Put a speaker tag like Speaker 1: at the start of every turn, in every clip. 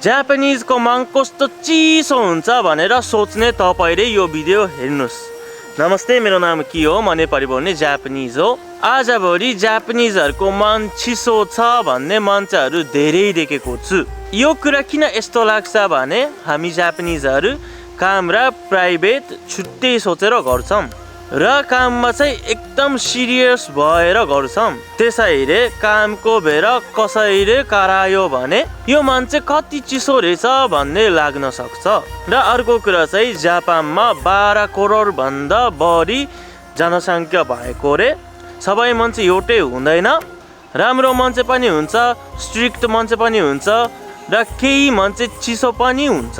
Speaker 1: जापानिजको माग कस्तो चिसो हुन्छ भनेर सोच्ने तपाईले यो भिडियो हेर्नुस्। नमस्ते, मेरो नाम के हो? म नेपाली बोल्ने जापानिज हो। आजभोलि जापानिजहरुको मन चिसो छ भन्ने मान्छेहरु धेरै देखेको छु। यो कुरा किन यस्तो लाग्छ भने हामी जापानिजहरु काम र प्राइभेट छुट्टै सोचेर गर्छौं र काममा चाहिँ एकदम सिरियस भएर गर्छौं। त्यसैले कामको बेर कसैले करायो भने यो मान्छे कति चिसो रहेछ भन्ने लाग्न सक्छ। र अर्को कुरा चाहिँ जापानमा 12 करोड भन्दा बढी जनसंख्या भएकोले सबै मान्छे एउटै हुँदैन। राम्रो मान्छे पनि हुन्छ, स्ट्रिक्ट मान्छे पनि हुन्छ र केही मान्छे चिसो पनि हुन्छ।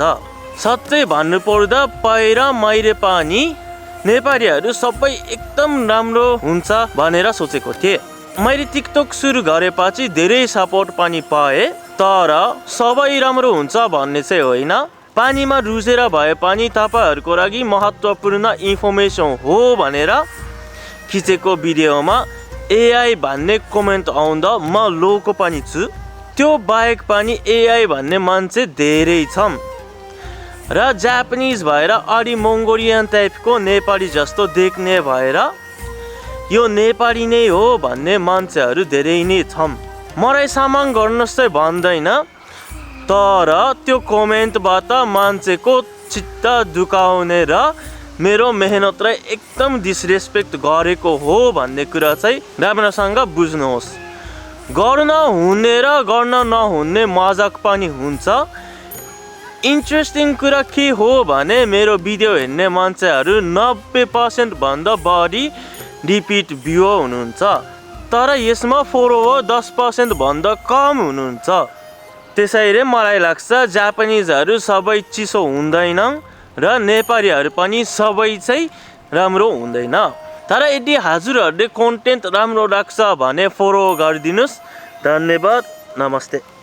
Speaker 1: सच्चै भन्नु पर्दा पहिला मैले पनि नेपालीहरु सबै एकदम राम्रो हुन्छ भनेर सोचेको थिएँ। मैले टिकटक सुरु गरेपछि धेरै सपोर्ट पनि पाएँ, तर सबै राम्रो हुन्छ भन्ने चाहिँ होइन। पानीमा रुजेर भए पनि तपाईहरुको लागि महत्त्वपूर्ण इन्फर्मेसन हो भनेर खिचेको भिडियोमा एआई भन्ने कमेन्ट आउँदा म लोको पनि छु। त्यो बाहेक पनि एआई भन्ने मान्छे धेरै छन् र जापानिज भएर अलि मङ्गोलियन टाइपको नेपाली जस्तो देख्ने भएर यो नेपाली नै हो भन्ने मान्छेहरु धेरै नै छन्। मलाई सामान गर्नुस् चाहिँ भन्दैन, तर त्यो कमेन्टबाट मान्छेको चित्त दुखाउने र मेरो मेहनतलाई एकदम डिसरेस्पेक्ट गरेको हो भन्ने कुरा चाहिँ राम्रोसँग बुझ्नुहोस्। गर्न हुने र गर्न नहुने मजाक पनि हुन्छ। इन्ट्रेस्टिङ कुरा के हो भने मेरो भिडियो हेर्ने मान्छेहरु 90% भन्दा बढी रिपिट भ्युअर हुनुहुन्छ, तर यसमा फलोवर 10% भन्दा कम हुनुहुन्छ। त्यसैले मलाई लाग्छ जापानिजहरु सबै चिसो हुँदैनन् र नेपालीहरु पनि सबै चाहिँ राम्रो हुँदैन। तर यदि हजुरहरुले कन्टेन्ट राम्रो लाग्छ भने फलो गरिदिनुस्। धन्यवाद, नमस्ते।